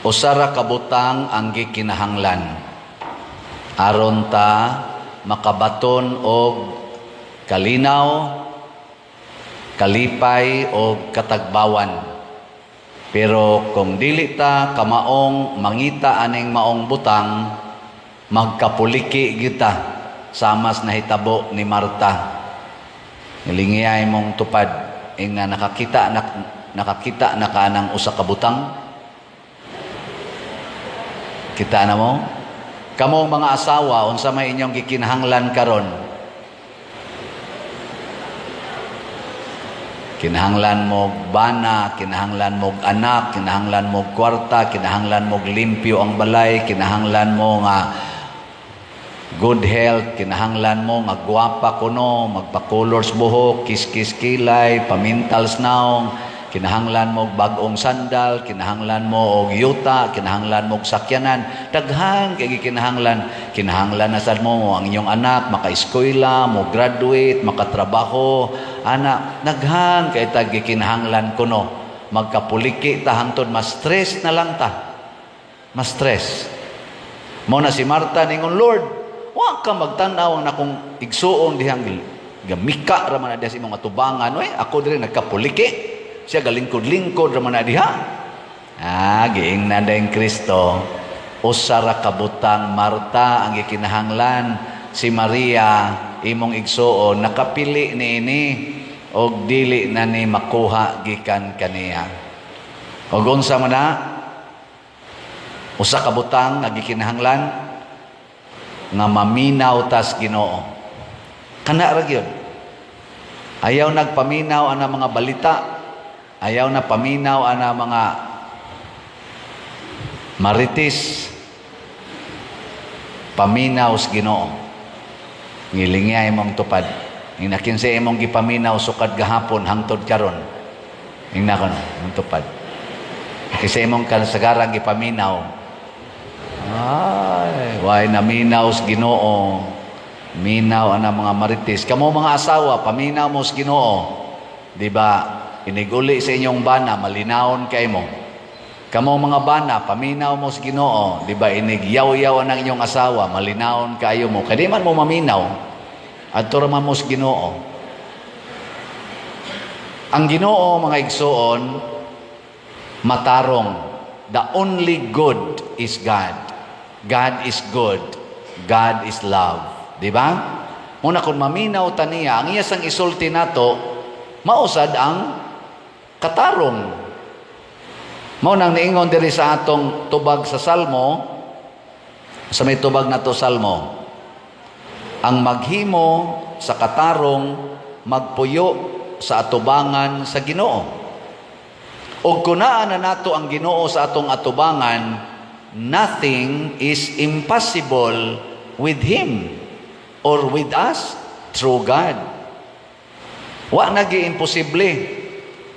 Usa ra ka butang ang gikinahanglan aron ta makabaton og kalinaw, kalipay og katagbawan. Pero kung dili ta kamaong mangita aning maong butang, magkapuliki kita samas nahitabo ni Marta. Nilingiyay mong tupad nga nakakita na ka ng usa ka butang. Kita na mo? Kamong mga asawa, unsa may inyong gikinahanglan karon? Kinahanglan mo bana, kinahanglan mo anak, kinahanglan mo kwarta, kinahanglan mo limpyo ang balay, kinahanglan mo nga good health, kinahanglan mo nga gwapa kuno, magpa-colors buhok, kiss-kiss kilay, pamintals naong, kinahanglan mo bag-ong sandal, kinahanglan mo og yuta, kinahanglan mo og sakyanan, daghan kay gikinahanglan. Kinahanglan na sad mo ang inyong anak maka-eskwela, mo graduate, makatrabaho, ana, daghan kay tag gikinahanglan kuno. Magkapuliki ta hangtod ma-stress na lang ta. Ma-stress. Mao na si Marta ningon, "Lord, wa ka magtan-aw ang akong igsuon dihang gamika ra man na diha sa imong atubangan, oy, ako diri nagkapuliki. Siya galingkod-lingkod ra man na diha." Ah, giingnan dayon Kristo, "Usa ra ka butang, Marta, ang gikinahanglan. Si Maria, imong igsuon, nakapili niini og dili na ni makuha gikan kaniya." Og unsa man na? Usa ka butang nga gikinahanglan nga maminaw tas Ginoo. Kana ra gyud. Ayaw nagpaminaw ana mga balita. Ayaw na paminaw ana mga marites. Paminaw sa Ginoo. Ngilingya imong tupad. Ingna, kinsa imong gipaminaw sukad gahapon hangtod karon? Ingna ko imong tupad. Kinsa imong kasagaran gipaminaw? Ay, way naminaw sa Ginoo. Minaw ana mga marites. Kamo mga asawa, paminaw mo sa Ginoo. Di ba? Iniguli sa inyong bana, malinawon kay mo. Kamo mga bana, paminaw mo sa Ginoo. Di ba inig yaw-yaw ang inyong asawa, malinawon kayo mo. Kaya di man mo maminaw. Adto ra man mo sa Ginoo. Ang Ginoo, mga igsuon, matarong. The only good is God. God is good. God is love. Di ba? Muna kung maminaw ta niya, ang iya sang isulti nato, mausad ang katarong. Mao nang niingon diri sa atong tubag sa Salmo, sa may tubag nato Salmo, ang maghimo sa katarong magpuyo sa atubangan sa Ginoo. Og kung naa na nato ang Ginoo sa atong atubangan, nothing is impossible with Him or with us through God. Wa nagi imposible.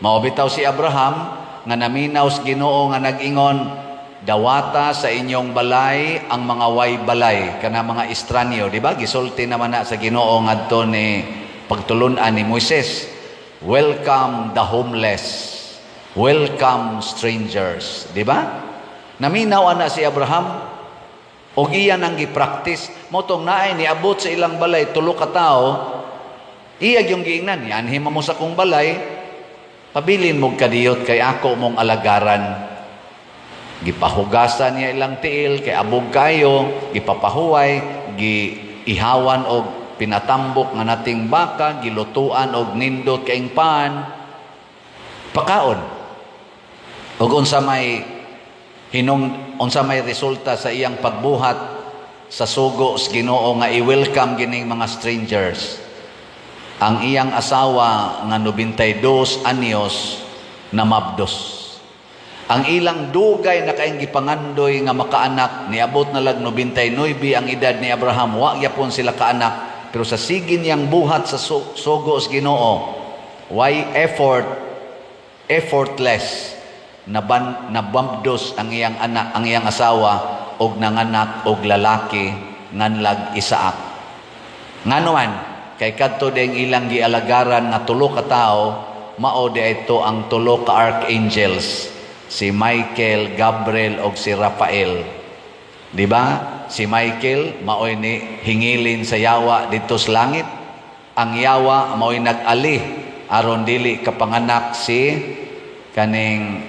Mao bitaw si Abraham nga naminaw sa Ginoo nga nag-ingon, "Dawata sa inyong balay ang mga way balay," kana mga estranyo, di ba? Gisulti naman na sa Ginoo ngadto ni pagtulunan ni Moises. "Welcome the homeless. Welcome strangers," di ba? Naminaw ana si Abraham og iya nang gi-practice. Mao tong naay niabot sa ilang balay tulo ka tawo, iya yung giingnan, "Yanhi mo sa kong balay, pabilin mo kadiyot kay ako mong alagaran." Gipahugasan niya ilang tiil kay abog kayo, gipapahuway, giihawan og pinatambok nga nating baka, gilutuan og nindot kaing pan, pakaon. Og unsa may resulta sa iyang pagbuhat sa sugo sa Ginoo nga i-welcome gining mga strangers? Ang iyang asawa nga 92 anyos namabdos. Ang ilang dugay na kaayong gipangandoy nga makaanak, niabot na lag 99 ang edad ni Abraham, wa gyapon sila kaanak, pero sa sige niyang buhat sa sugo sa Ginoo, why effort, effortless, nababdos ang iyang anak, ang iyang asawa og nanganak og lalaki nganlag Isaac. Ngano man kay kadto ding ilang gialagaran nga tulo ka tawo, mao di ito ang tulo ka archangels. Si Michael, Gabriel og si Rafael. Di ba? Si Michael maoy ni hingilin sa yawa didto sa langit. Ang yawa maoy nag-ali aron dili kapanganak si kaning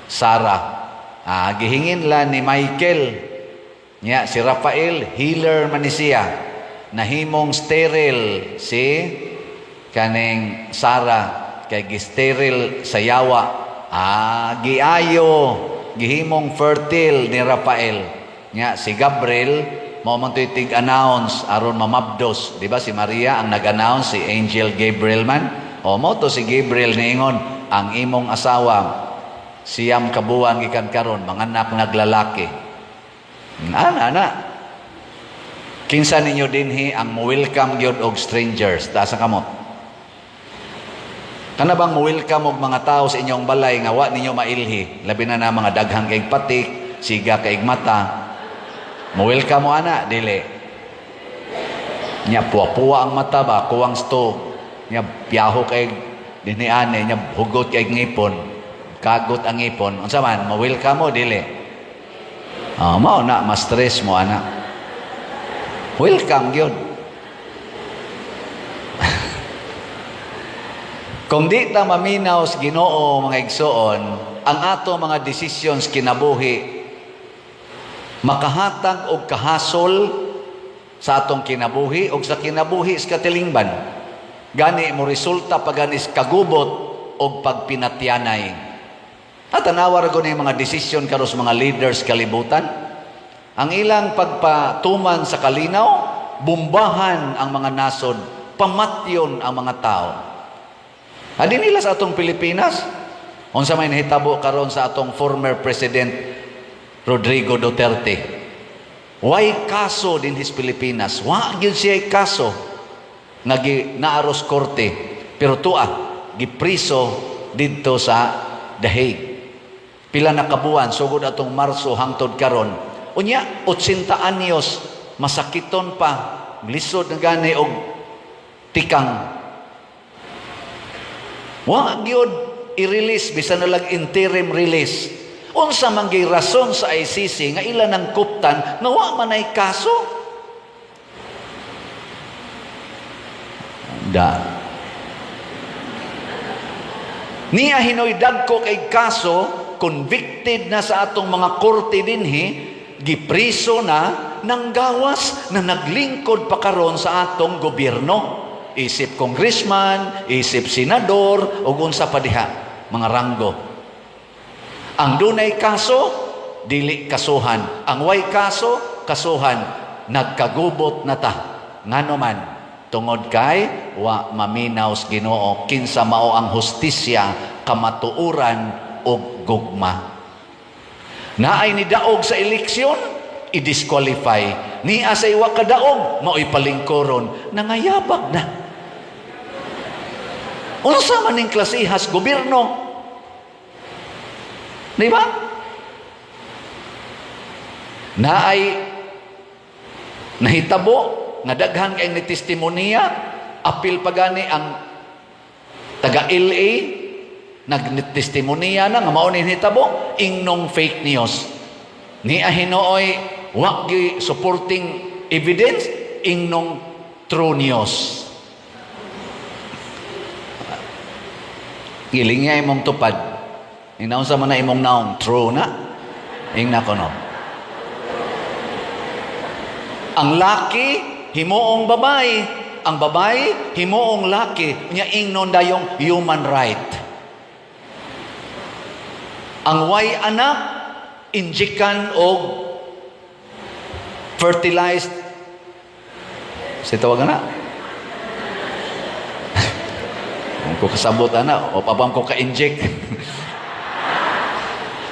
Sarah. Gihingin la ni Michael. Nya si Rafael, healer man ni siya. Nahimong sterile si kaning Sarah kay gisterile sa yawa. Giayo, gihimong fertile ni Rafael. Nya si Gabriel mao man to'y tig-announce aron mamabdos, di ba? Si Maria ang nag-announce, si Angel Gabriel man. O mao to si Gabriel niingon, ang imong asawa 9 ka buwan gikan karon manganak naglalaki. Ana ana. Kinsa ninyo dinhi ang mo-welcome gyud og strangers? Taas ang kamot. Kana bang mo-welcome og mga tao sa inyong balay nga wa ninyo mailhi, labi na na mga daghang kay patik, siga kay mata? Mo-welcome mo ana, dili? Nya puwa-puwa ang mata ba, kuwang sto. Nya piyaho kay dinhi ane, nya hugot kay ngipon. Kagot ang ngipon. Unsa man, mo-welcome mo dili? Ah, mao na ma-stress mo ana. Welcome gyud. Kung di ta maminaw sa Ginoo, mga igsoon, ang ato mga desisyon kinabuhi makahatag og kahasol sa atong kinabuhi og sa kinabuhi sa katilingban. Gani mo resulta paganis kagubot og pagpinatyanay. At tanawa ra ni mga desisyon karon sa mga leaders kalibutan. Ang ilang pagpatuman sa kalinaw, bumbahan ang mga nasod, pamatyon ang mga tao. Adi nila sa atong Pilipinas, unsa may nahitabo karon sa atong former President Rodrigo Duterte? Way kaso dinhis Pilipinas? Wa gyud siya kaso nga naaros korte. Pero tua, gipriso didto sa The Hague. Pila na kabuan sugod atong Marso hangtod karon. Unya 80 anyos, masakiton pa, lisod na gani og tikang. Wa gyud i-release bisan na lang interim release. Unsa man gyud rason sa ICC nga ila nang kuptan nga wa man ay kaso? Da. Niya hinoy dagko kay kaso, convicted na sa atong mga korte dinhi, gipriso na, nanggawas na naglingkod pa karon sa atong gobyerno. Isip congressman, isip senador, ug unsa pa diha, mga ranggo. Ang dunay kaso, dili kasuhan. Ang way kaso, kasuhan. Nagkagubot na ta. Ngano man, tungod kay wa maminaw sa Ginoo kinsa mao ang hustisya, kamatuoran ug gugma. Naay nidaog sa eleksyon, i-disqualify. Niya sa iwa kadaog, mao'y palingkoron, nangayabag na. Unsa man ning klasihas gobyerno? Di ba? Naay nahitabo nga daghan kay ni testimonya, apil pagani ang taga LA nagtestimonya na nga mao ni nahitabo, ingnong fake news. Niya hinuoy wa gi supporting evidence, ingnong true news. Giling niya imong tupad. Inaunsa man na imong naong, true na. Ingna ko no. Ang laki, himuong babae. Ang babae, himuong laki. Nya ingnon dayong human right. Ang way anak, injikan og fertilized. Sa tawag na. Kung ko kasabot ana, o pabang ko ka-inject.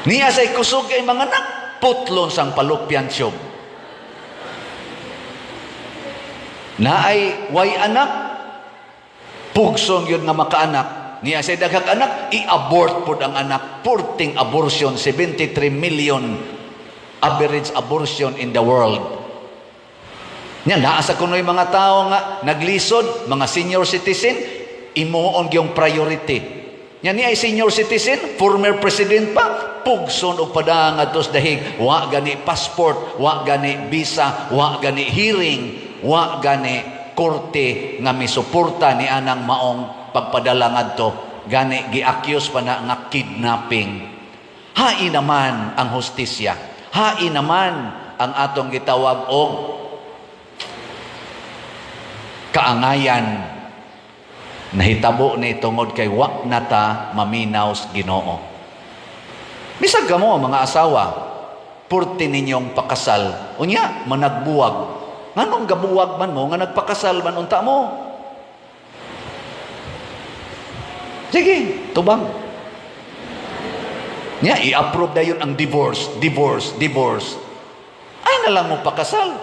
Niya say kusog kay mga anak, putlon sang palupyan siyog. Naay way anak, pugsong yun nga makaanak. Niya say daghang anak, i-abort pod ang anak. Purting abortion, 73 million average abortion in the world. Nya naa sa kunoy mga tao nga naglisod, mga senior citizen, imuon gyung priority. Nya niya ay senior citizen, former president pa, Pugson og padang ngadto sa The Hague. Wa gani passport, wa gani visa, wa gani hearing, wa gani korte nga misuporta ni anang maong pagpadala ngadto. Gani gi-accuse pa na nga kidnapping. Hain naman ang hustisya. Hain naman ang atong gitawag og kaangayan. Nahitabo ni tungod kay wa na ta maminaw sa Ginoo. Bisag kamo mga asawa, purti ninyong pakasal. Unya, managbuwag. Nganong gabuwag man mo nga nagpakasal man unta mo? Sige, tubang. Nya, i-approve dayon ang divorce, divorce, divorce. Ay na lang mo pakasal.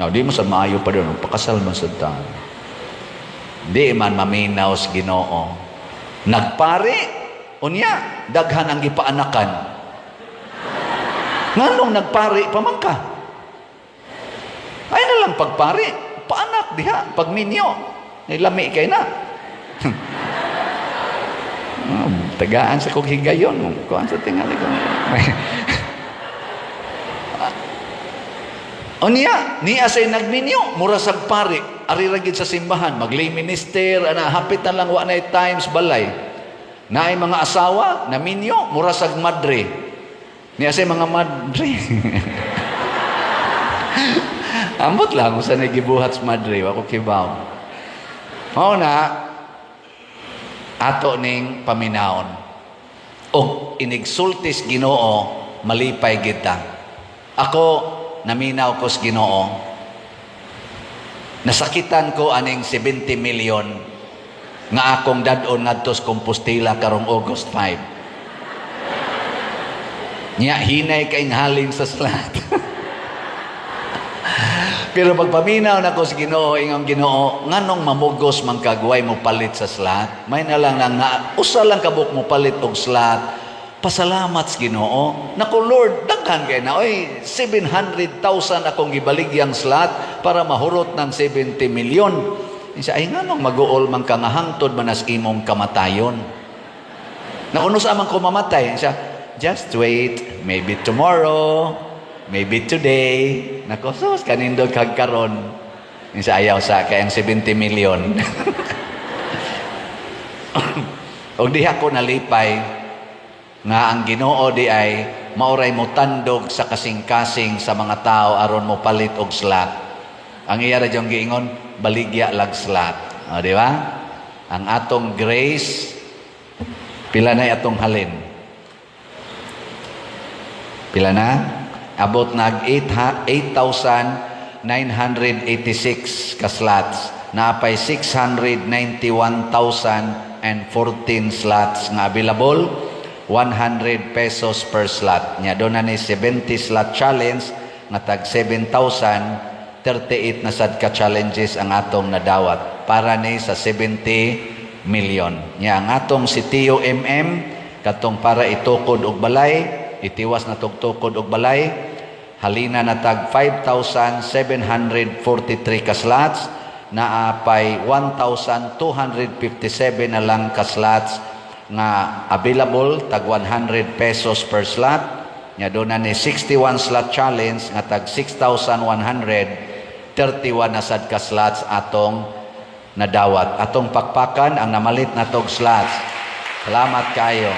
Now, di mo sa maayo pa doon, pakasal man sa tao. Di man maminaw sa Ginoo. Nagpari, unya, daghan ang gipaanakan. Nganong nagpari pa man ka? Ay na lang pagpari, paanak diha, pagminyo. Nilami kay na. Oh, tagaan sa kong higayon. Kuan sa tingali ko. Unya, niya say nagminyo, mura sag pari, ari ra gid sa simbahan, mag-lay minister, ana hapit na lang wa na times balay. Naay mga asawa, naminyo, mura sag madre. Niya say mga madre. Ambot lang kung sa gibuhat sa madre, wa ko kibaw. Mao na ato ning paminawon. Og inigsultis Ginoo, malipay kita. Ako naminaw ko sa Ginoo. Nasakitan ko aning 70 million nga akong dad-on ngadto sa Compostela karong August 5. Nya hinay kay halin sa slot. Pero pagpaminaw nako sa Ginoo, ingong Ginoo, nganong mamugos man kag way mo palit sa slot? May na lang nang na, usa lang kabuk mo palit og slot. Pasalamat sa Ginoo. Nako Lord, daghan kay na. Oy, 700,000 akong gibaligyang slot para mahurot ng 70 milyon. Siya, ay nganong mag-uol man ka nga hangtod man as imong kamatayon. Naku, no sa man ko mamatay. Siya, just wait, maybe tomorrow, maybe today. Nako, sus, kanindot kag karon. Siya, ayaw sa kay ang 70 million. Og diha ko nalipay nga ang Ginoo di ay maoray mo tandog sa kasing-kasing sa mga tao aron mo palit og slot. Ang iya ra dyong giingon, baligya lag slot. O, di ba? Ang atong grace, pila na atong halin? Pila na? Abot nag 8,986 ka slots. Naapay 691,014 slots nga available. 100 pesos per slot. Nya doon na ni 70 slot challenge nga tag 7,038 na sad ka challenges ang atong nadawat para ni sa 70 million. Nya ang atong si Tio MM katong para itukod og balay, itiwas na tugtukod og balay, halina na tag 5,743 ka slots, naapay 1,257 na lang ka slots nga available tag 100 pesos per slot. Nya doon na ni 61 slot challenge nga tag 6,131 na sad ka slots atong nadawat. Atong pakpakan ang namalit na tog slots. Salamat kayo.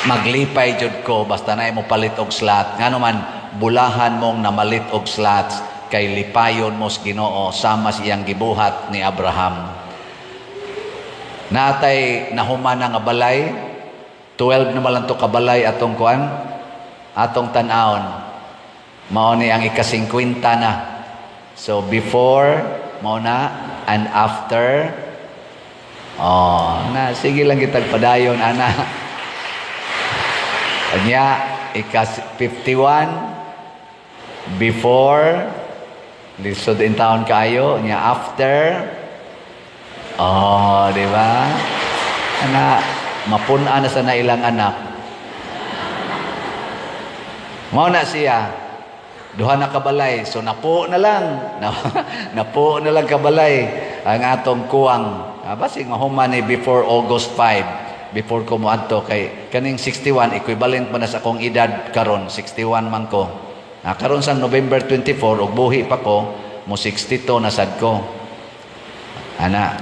Maglipay jud ko basta na mo palit og slot. Ngano man bulahan mong namalit og slots kay lipayon mo sa Ginoo sama sa iyang gibuhat ni Abraham. Natay nahuman na nga balay, 12 na man lang to kabalay atong kuan, atong tan-awon. Mao ni ang ika-50 na. So before mao na and after. Oh, na sige lang kitag padayon ana. Anya ika 51, before, lisod in town kayo, nya after. Oh, di ba? Ana, mapun-an na sa na ilang anak. Mao na siya. Duha na kabalay. So napo na lang. Napo na lang kabalay ang atong kuwang. Basig mahuman ni before August 5. Before ko moadto kay kaning 61 equivalent man na sa akong edad karon, 61 man ko. Ah, karon sa November 24 og buhi pa ko, mo 62 na sad ko. Ana,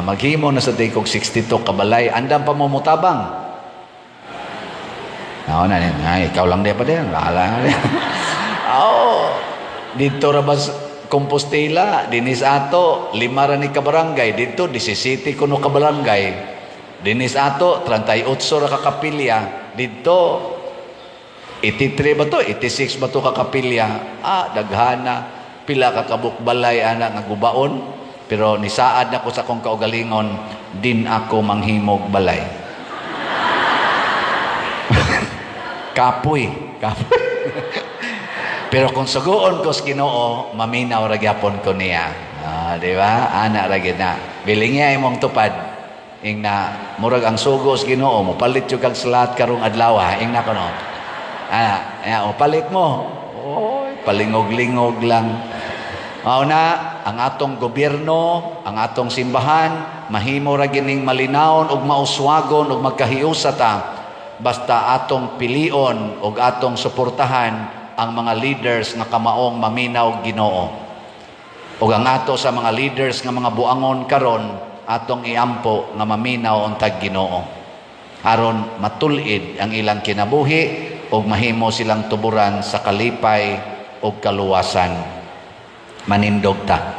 maghimo na sa day kog 62 kabalay, andam pa mo mutabang. Ako na, ay, ikaw lang di pa din. Bahala na. Oo. Dito ra ba sa Compostela, dinis ato, lima ra ni kabarangay. Dito, 17 kuno kabarangay. Dinis ato, 38 ra ka kapilya. Dito, 83 ba to? 86 ba to ka kapilya? Ah, daghana. Pila ka kabukbalay, ana, nga gubaon. Pero nisaad na ko sa akong kaugalingon, din ako manghimog balay. Kapoy. Kapoy. Pero kung suguon ko sa Ginoo, maminaw ra gyapon ko niya. Ah, di ba? Ana ra gyud na. Biling niya imong tupad. Ing na murag ang sugo sa Ginoo, mopalit jud kag salat karong adlaw, ha. Ing na kuno. Ana, ya, palit mo. Oy, palingog-lingog lang. Mao na ang atong gobyerno, ang atong simbahan, mahimo ra gining malinawon ug mauswagon ug magkahiusa ta basta atong pilion ug atong suportahan ang mga leaders nga kamaong maminaw Ginoo. Ug ang ato sa mga leaders nga mga buangon karon, atong iampo nga maminaw untag Ginoo. Aron matul-id ang ilang kinabuhi ug mahimo silang tuburan sa kalipay ug kaluwasan. Manindog ta.